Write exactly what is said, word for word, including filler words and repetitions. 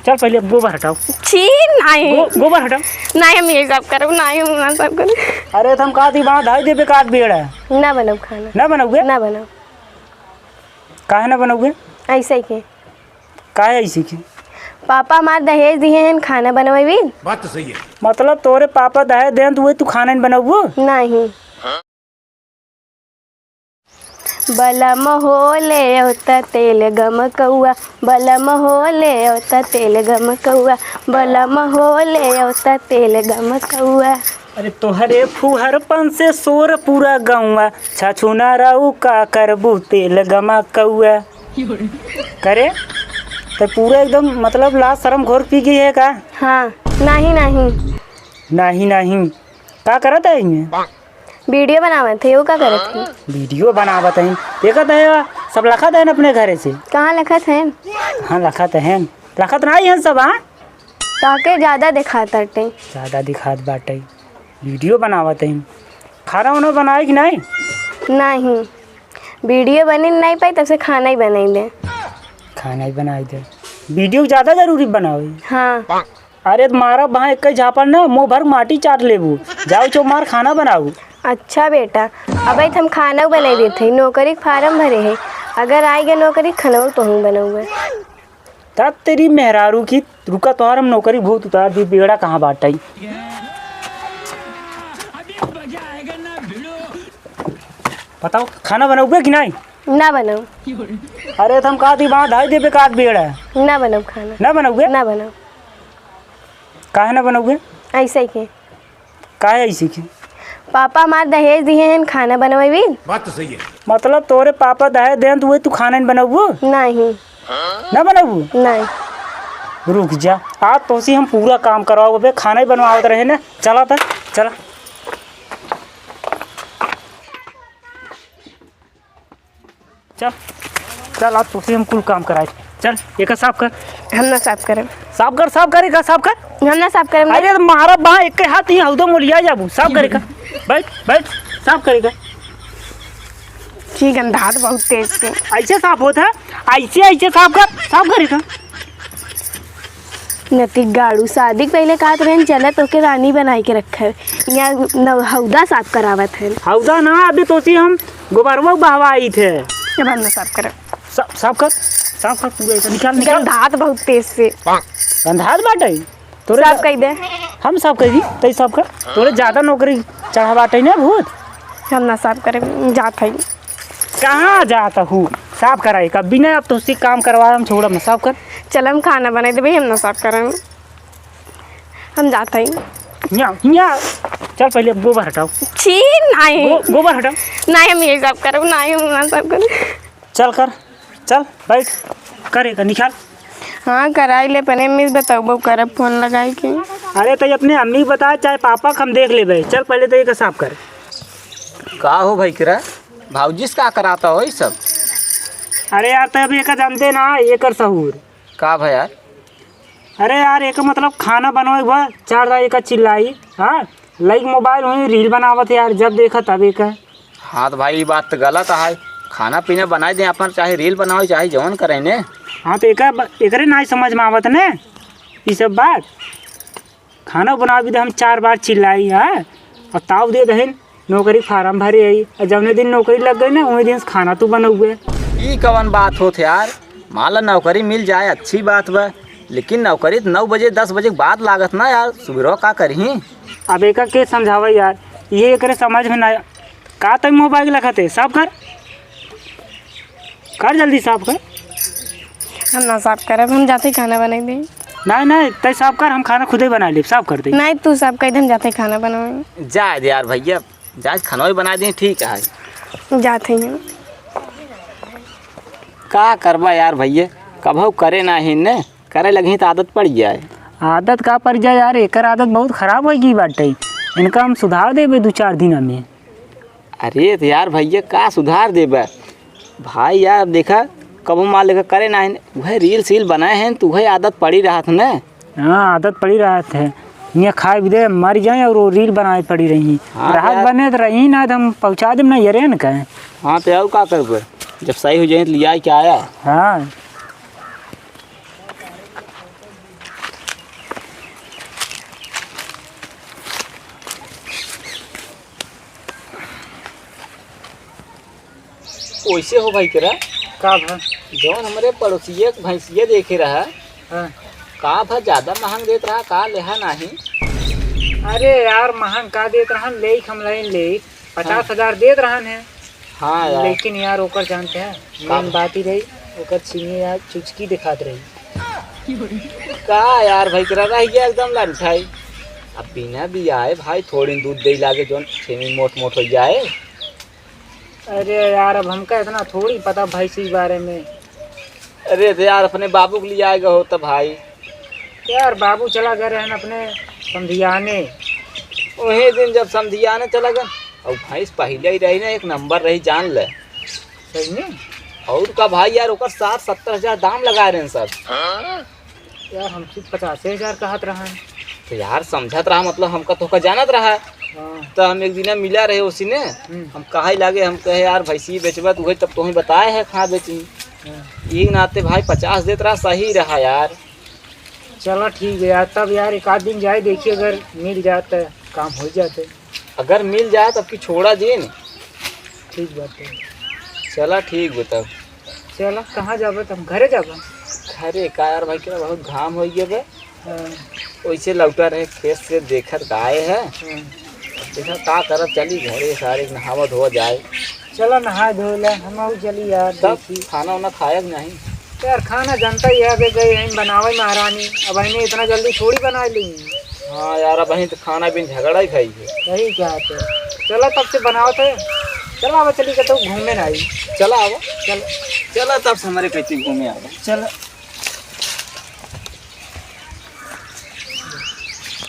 चल पहिले अब गोबर हटाओ। छी, नाहीं। गो-, गोबर हटाओ। नाहीं, हम ये सब करब, नाहीं, हम ना सब करब। अरे, त हम कहत ही, वहाँ धइ देबे काट बेड़ा। ना बनब खाना। ना बनउबे? ना बनब। काहे ना बनउबे? अइसे के। काहे अइसे के? पापा हमार दहेज दिहे हैं, खाना बनवाई। बात तो सही है। मतलब तोरे पापा दहेज देहेन त उहे तू खाना नहीं बनउबू? नाहीं। बलम हो ले अउता तेल गमकउआ, बलम हो ले अउता तेल गमकउआ, बलम हो ले अउता तेल गमकउआ। अरे तोहरे फुहरपन से शोर पूरा गउँवा, छछुना रहू का करबू तेल गमकउआ। करे, त पूरा एकदम मतलब लाज शरम घोर पी गई है का? हाँ, नाहीं, नाहीं। नाहीं, नाहीं। का करत है इमे? वीडियो बनावत है, वो का करत है? वीडियो बनावत है। देखत है, सब लखत है अपने घरे से। कहाँ लखत है? हाँ, लखत है। लखत नाहीं है सब, हाँ? ताके ज्यादा दिखात बाटे। ज्यादा दिखात बाटे। वीडियो बनावत है। खाना उना बनाए कि नाहीं? नाहीं। वीडियो बनी नाहीं पाई, तब से खाना ही बनाई दे। खाना ही बनाई दे। वीडियो ज्यादा जरूरी बनावे। हाँ। अरे त मारा वहाँ एक झापड़ ना, मुँह भर माटी चाट लेबू। जाओ चो मार खाना बनाऊ। अच्छा बेटा, अबे त हम खाना बनाई देत हई, नौकरी के फार्म भरे है। अगर आइ गए नौकरी, खाना तो हम बनउबे। तब तेरी मेहरारू की, रुका तोहार हम नौकरी भूत उतार दी, बेड़ा कहाँ बाटई। बताओ, खाना बनउबे कि नाहीं? ना बनउब। अरे, त हम कहत ही, वहाँ धइ देबे काट बेड़ा। ना बनउब खाना। ना बनउबे? ना बनउब। काहे ना बनउबे? अइसे के। काहे अइसे के? पापा हमार दहेज दिहे हैं, खाना बनवाई। बात तो सही है। मतलब तोरे पापा दहेज देहेन त उहे तू खाना नहीं बनउबू? नाहीं। ना बनउबू? नाहीं। रुक जा, आज तोसे हम पूरा काम करवाओ। अबे खाना ही बनवावत रहे ना। चला त, चला। चल, चल, आज तोसे हम कुल काम कराए। चल, एका साफ कर। हम ना साफ करब। साफ कर, साफ कर, एका साफ कर। हम ना साफ करब। अरे, त मारा बा, एक हाथ ही हौदा मोलिया जाबू। साफ कर एका। बैठ, बैठ, साफ कर एका। छी, गंधात बहुत तेज से। अइसे साफ होत है, अइसे, अइसे साफ कर, साफ कर एका। नती गाड़ू, शादी के पहिले कहत रहन, "चलत ओके रानी बनाई के रखब।" यहाँ न-, हौदा साफ करावत हन। हौदा ना, अबे तोसी हम गोबरवा बहवाई थे। जब हम ना साफ करब। सा-, साफ कर, साफ कर, पूरा ऐसा निकाल, निकाल। गंधात बहुत तेज से। गंधात बाटे? तोरे साफ जा-, कई दे। हम साफ कई दी, तई साफ कर। तोरे ज्यादा नौकरी चढ़ा बाटे ना भूत। हम ना साफ करे, जात हई। कहाँ जात हूँ? साफ कराई का बिना, अब तोसी काम करवा, हम छोड़ब ना, साफ कर। चल, हम खाना बनाई देबे, हम ना साफ करब, हम जात हई। हियाँ, हियाँ। चल, पहिले अब गोबर हटाओ। छी, नाहीं। गो-, गोबर हटाओ। नाहीं, हम ये साफ करब, नाहीं, हम ना साफ करब। चल कर, चल, बैठ, कर एका निकाल। हाँ, कराई ले, अपने अम्मी से बतउबो करब फोन लगाई के। अरे, तई अपने अम्मी के बता, चाहे पापा के हम देख लेबे। चल, पहिले तई एका साफ कर। का हो भाई, केरा भाउजी से का कराता हो ई सब? अरे यार, तई अभी एका जानते ना, एकर सहूर। का भा यार? अरे यार, एका मतलब खाना बनवाई बा, चार दाई एका चिल्लाई, हाँ? लइक मोबाइल हुई रील बनावत है यार, जब देखा तब एका। हाँ त भाई, ई बात त गलत है। खाना पीना बनाई दे अपन, चाहे रील बनावे, चाहे जवन करे ने। हाँ, त एका ब-, एकरे नाहीं समझ में आवत ने ई सब बात। खाना बनावे दे, हम चार बार चिल्लाई, हाँ, और ताव दे दहिन, नौकरी फार्म भरे आई, और जौने दिन नौकरी लग गई ना, वही दिन से खाना तू बनउबे। ई कवन बात होत है यार? मान ला नौकरी मिल जाए, अच्छी बात बा, लेकिन नौकरी त नौ बजे, दस बजे के बाद लागत ना यार, सुबेरवा का करही? अब एका के समझावे यार, ये एकरे समझ में ना। का तई मोबाइल लखत है? साफ कर, कर जल्दी साफ कर। हम ना साफ करब, हम जाते खाना बनाई दे। नाहीं, नाहीं, तई साफ कर, हम खाना खुदे बनाई लेब, साफ कर दे। नाहीं, तू साफ कर दे, हम जाते खाना बनावे। जाए दे यार भैया, जाए खाना ही बनाई दे, ठीक है। जात हई हम। का करबा यार भैया, कबहू करे नाहीं ने। करे लगही त आदत पड़ जाए। आदत का पड़ जाए यार, एकर आदत बहुत खराब होइ गई बाटे। इनका हम सुधार देबे दू चार दिन में। अरे त यार भैया, का सुधार देबे? भाई यार, अब देखा, कबो मान लेकर करे ना, वह रील सील बनाए हैं, तो वह आदत पड़ी रहत है ना। हाँ, आदत पड़ी रहत है। इहाँ खाए भी दे, मर जाए और वो रील बनाए पड़ी रही। हाँ रहत यार। बने त रही ना, त हम पहुँचा देब ना, ये रे न कहे। हाँ, त और का करबे? जब सही हो जाए त लिया के आया। हाँ। ओइसे हो भाई केरा, का भा? जौन हमरे पड़ोसिया के भैंसिया देखे रहा, हाँ। का भा ज्यादा महंग देत रहा, का लेहा नाही? अरे यार, महंग का देत रहन, लेइक हम लाइन लेइक, हाँ। पचास हजार देत रहन है। हाँ यार। लेकिन यार, ओकर जानते हैं, का main भा? बात ही रही, ओकर छीनी यार चुचकी दिखात रही। का यार भाई, तेरा रह गया एकदम लंठाई। अब बिना बियाहे भाई, थोड़ी दूध दे लागे, जौन छेमी मोट मोट हो जाए। अरे यार, अब हमका इतना थोड़ी पता भैंस के बारे में। अरे तो यार, अपने बाबू के लिए आएगा हो तब भाई। यार, बाबू चला गए रहन अपने समधियाने। वही दिन जब समधियाने चला गए, और भैंस पहले ही रही ना, एक नंबर रही, जान ले। सही में? और का भाई यार, ओकर साठ सत्तर हजार दाम लगा रहे हैं सब। यार, हम सिर्फ पचासे हजार कहत रहन। तो यार, समझत रहा, मतलब, हमका तोहका जानत रहा। हाँ। तो हम एक दिना मिला रहे उसी ने, हम्म। हम कहा ही लागे, हम कहे, "यार, भैंसी बेचबा तू है, तब तोही बताए है, कहाँ बेची।" हाँ। ये नाते भाई, पचास देत रहा, सही रहा यार। चला ठीक है यार, तब यार, एक आध दिन जाए, देखिए, अगर मिल जाए तो काम हो जाते। अगर मिल जाए, तब की छोड़ा जी ने। ठीक बात है। चला ठीक बा तब। चला, कहाँ जाबे? तब घरे जाबे? घरे का यार भाई, केरा बहुत घाम हो गया बे। हाँ। वैसे लौटा रहे खेत से, देखत का आए है। हाँ। देखा का करब, चली घरे, सारे नहावा धोवा जाए। चला, नहा धो ले, हम आऊ चली यार, तब देखी। खाना वाना खाया कि नहीं? यार, खाना जानता ही है, अबे गए हैं बनावे महारानी, अब इन्हें इतना जल्दी थोड़ी बना ली। हाँ यार, अब वहीं तो खाना बिन झगड़ा ही खाई है। सही बात है। चला, तब से बनाओ थे। चला, अब चली के तो घूमे ना आई। चला, अब। चल। चला, तब से हमारे कहते घूमे आ। चल।